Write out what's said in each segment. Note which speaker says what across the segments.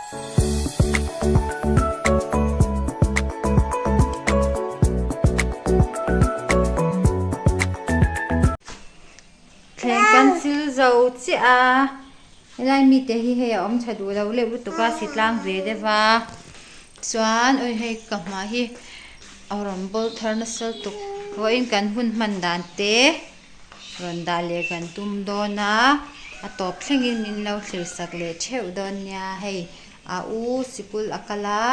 Speaker 1: Thleng kan sil zo chiah a helai mite hi hei a awm tha duh lo leuh lutuk a sitlang ve deuh a chuan awi hei ka hma hi a rawn bawl thar nasa lutuk vawiin kan hun hman dan te rawn dah leh kan tum dawn a a tawp thlengin min lo thlir sak leh theuh dawn nia hei a u sikul a kal a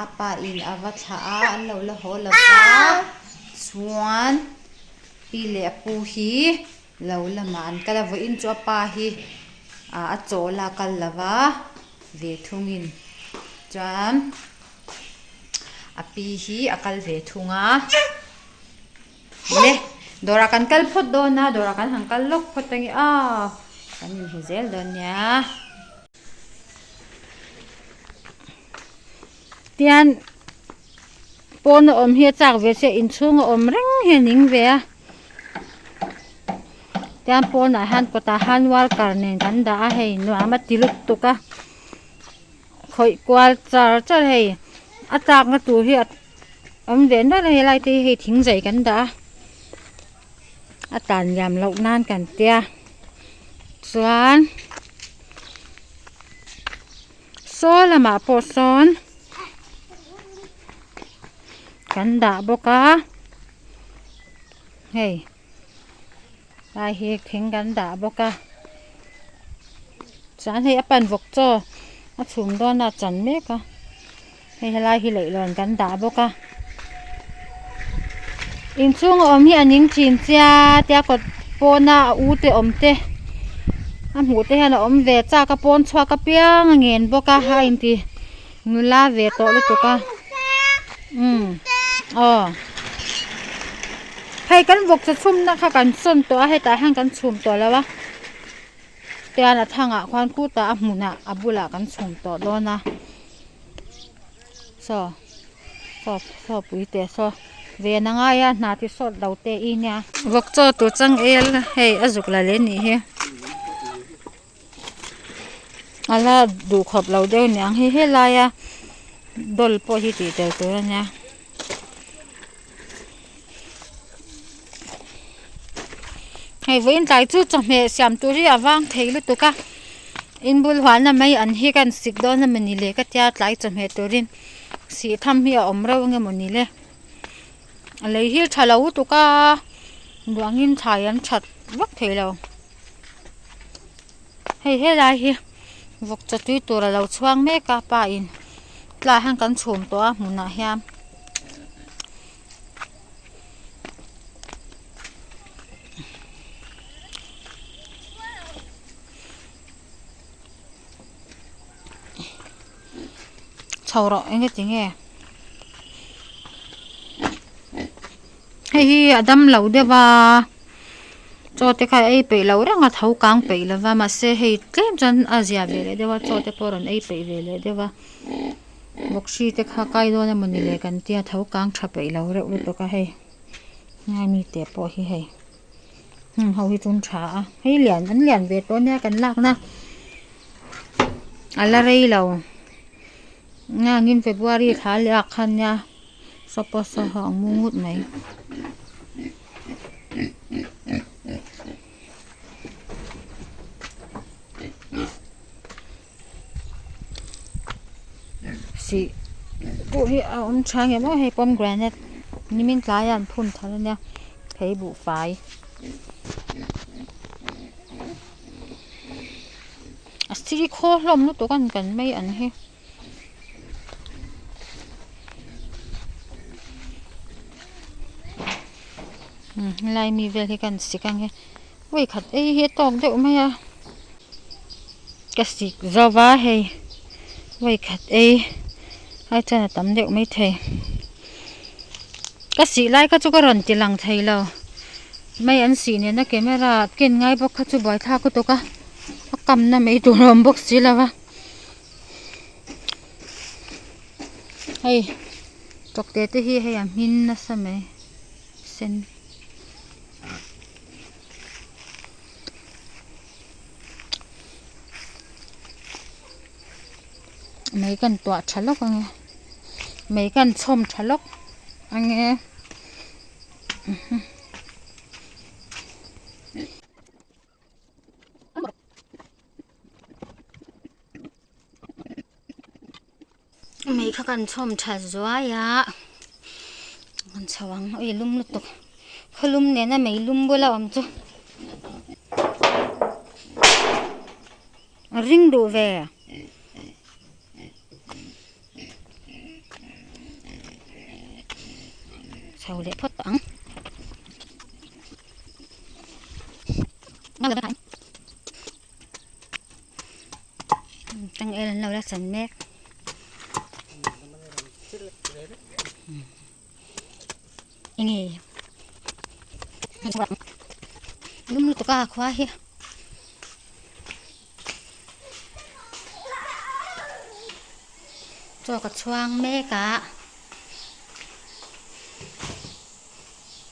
Speaker 1: a pa in a va thlah a an lo la haw lo va chuan pi leh a pu hi lo lamah an kal a vawiin chu a pa hi ah a chawl a kal lo va ve thungin chuan a pi hi a kal ve thung a. Le dawrah kan kal phawt dawn a dawrah kan han kal lawk phawt ange aw kan inhmu zel dawn nia. Tian pawn a awm hi a chak ve che inchhung a awm reng hi a ning ve a tian pawnah hian kawtah hian worker nen kan dah a hei nuam a ti lutuk a khawih kual char char hei a chakna tur hi a awm ve nual a helai te hi hei thing zai kan dah a a tan liam loh nan kan tia chuan saw lamah pawh sawn kan dah bawk a hei lai hi thing kan dah bawk a chuan hei a pan vawk chaw a chhum dawn a a chan mek a hei helai hi leihlawn kan dah bawk a inchhung a awm hi a ning thin sia tia kawt pawna a u te awm te a hmuh te hian a awm ve chak a pawn chhuak apiang a ngen bawk a a inti nula ve tawh lutuk a umm aw hei kan vawk chaw chhumna kha kan sawn tawh a hetah hian kan chhum tawh lo a tian a thangah khuan khutah a hmunah a bulah kan chhum tawh dawn a saw saw saw pui teh saw ve na ngai a hna ti sawt lo te i nia vawk chaw tur changel hei a zuk la leh nih hi. A la duh khawp lo deuh aniang hei helaia dawl pawh hi tih tel tur ania hei vawiin tlai chu chawhmeh siam tur hi a vang thei lutuk a inbul hualna mai an hi ka sik dawn a mawni le ka tia tlai chawhmeh turin sih tham hi a awm reuh nge mawni le a lei hi a tha lo lutuk a duangin thlai an that vak thei lo. Hei helai hi vawk chaw tui tur a lo chhuang mek a pa in tlaiah hian kan chhum tawh a hmunah hian chho rawh eng nge tinge hei hi a dam lo deuh a. Chaw te kha ei peih loh reng a tho kang peih lo va mahse hei tlem chuan a zia ve leh deuh a chaw te pawh a rawn ei peih ve leh deuh a bawk hri te kha kai dawn emaw ni le kan tia tho kang tha peih lo reuh lutuk a hei ngai mi te pawh hi hei heng ho hi chu an tha a hei lian an lian ve tawh ania kan lak na a la rei lo ngangin february thla leh ah khan nia suppose a hang mu ngut mai. Sih pawh hi a awm tha ngei maw hei pomegranate nimin tlaiah an phun thar ania thei buhfai a sir khaw hlawm lutuk a ni kan mai ang hi. Helai mi vel hi ka han sik ange vawi khat ei hi a tawk deuh mai a ka sik zo va hei vawi khat ei ai chuan a tam deuh maithei ka sih lai kha chu ka rawn ti lang thei lo mai an sih nena camera ken ngai bawk kha chu buaithlak lutuk a a kamna mai tur a awm bawk si lo va. Hei tawkte te hi hei a hmin nasa mai sen Mei kan tuah tha lawk ang e mei kan chhawm tha lawk ang e. Mei kha kan chhawm tha zuai a kan chho ang ui lum lutuk khawlum nena mei lum bula awm chu a ring duh ve. Chho leh phawt tawh ang. Changel an lo la chan mek. Enge lum lutuk a khua hi. Chaw ka chhuang mek a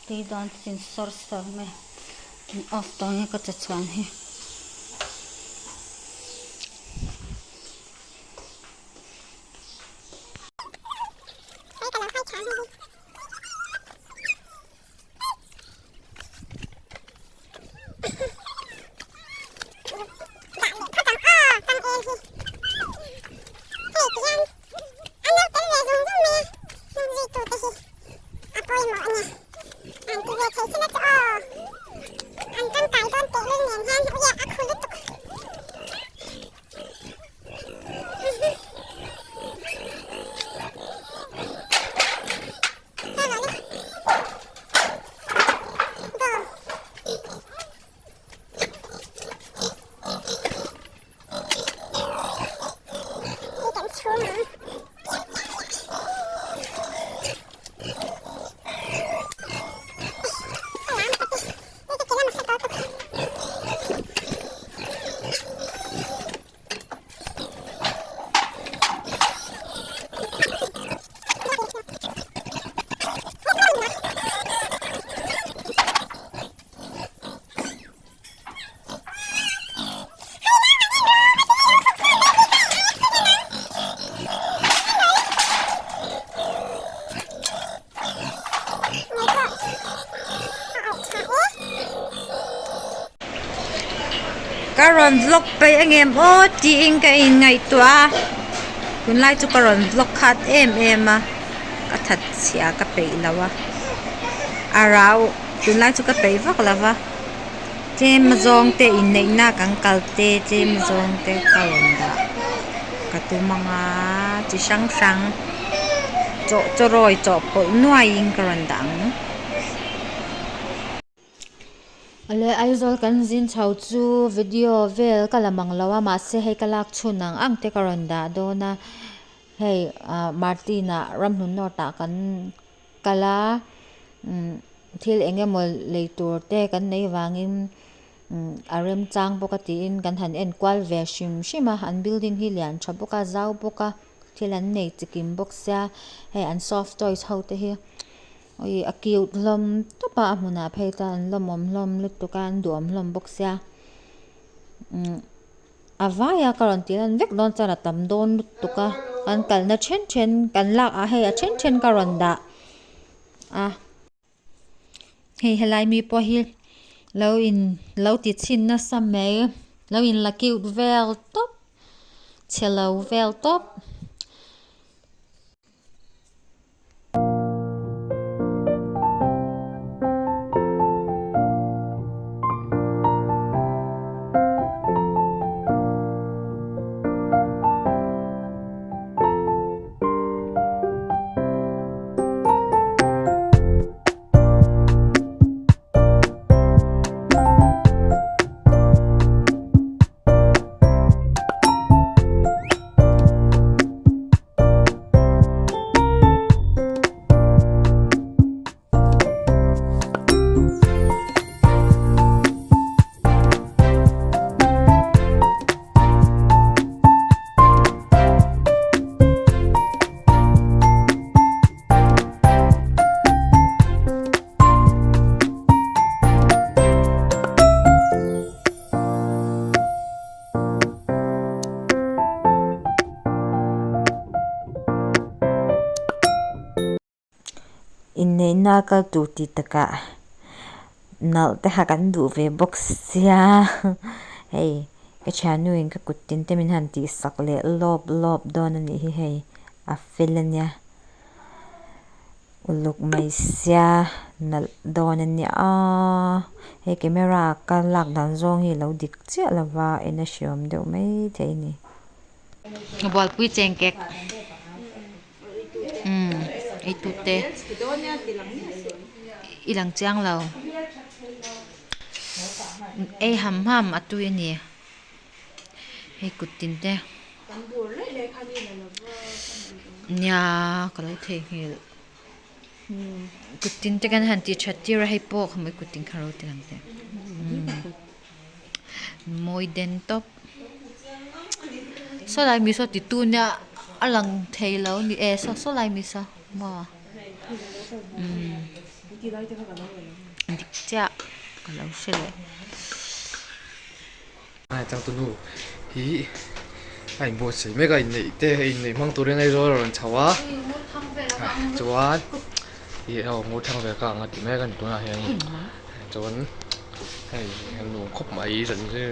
Speaker 1: tui dawn chin sawr sawr mai in off tawh nge ka chaw chhuan hi. Ka rawn vlog peih angem aw tiin ka inngaihtuah a tunlai chu ka rawn vlog khat em em a ka that chhia ka peih lo a a rau tunlai chu ka peih vak lo va tlem zawng te inneihna kan kal te tlem zawng te ka rawn dah ka tum ang a chi hrang hrang chaw chaw rawi chawhpawlh nuaiin ka rawn dah ang. Awle Aizawl kan zin chho chu video vel ka la mang lo a mahse hei ka lak chhun ang ang te ka rawn dah dawn a hei ah Martin ah ramhlun north ah kan kal a umm thil eng emaw lei tur te kan nei vangin umm a remchang bawk a tiin kan han en kual ve hrim hrim a an building hi lian tha bawk a zau bawk a thil an nei chikim bawk sia hei an soft toys ho te hi. Ui a cute hlawm tawp a a hmunah phei chuan an lawmawm hlawm lutuk a an duhawm hlawm bawk sia umm a vai a ka rawn tih lan vek dawn chuan a tam dawn lutuk a kan kalna then then kan lak ah hei a then then ka rawn dah a hei helai mi pawh hi lo in lo ti chhin nasa mai lo in la cute vel tawp chhe lo vel tawp. Inneihna a kal tur tih takah nalh te kha kan duh ve bawk sia hei ka thiannu in ka kut tin te min han tih sak leh lawp lawp dawn a nih hi hei a fel a nia uluk mai sia nalh dawn a nia aaa hei camera a ka lak dan zawng hi a lo dik chiah lova en a hreawm deuh maithei a ni. Bualpui chengkek. Umm eitute i lang chiang lo ei ham ham a tui a ni hei kut tin te nia ka lo theihnghilh kut tin te kan han tih that tir a hei pawh kha mawi kut tin kha ro ti lang teh mawi den tawp. Saw lai mi saw titu nia a lang thei lo a ni e saw saw lai mi saw maw umm dik chiah ka lo hre leh.
Speaker 2: Hei changtunu hi a inbuatsaih mek a inneih te inneih hmang turin Aizawl a rawn chho a chuan ih aw ngurthang ve ka ang a ti mek a ni tunah hian chuan. Hei a nuam khawp mai zan hi.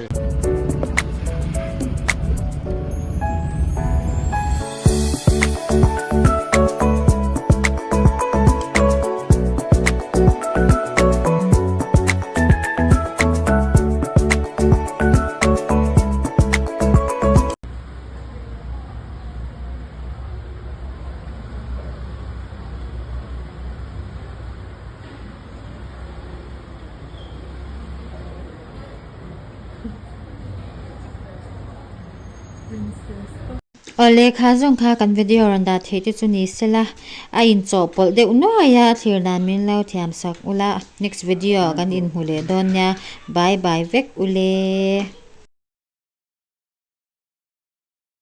Speaker 1: Awle kha zawng kha kan video rawn dah theih te chu ni sela a inchawhpawlh deuh nuai a thlir dan min lo thiam sak ula next video ah kan inhmu leh dawn nia bye bye vek ule.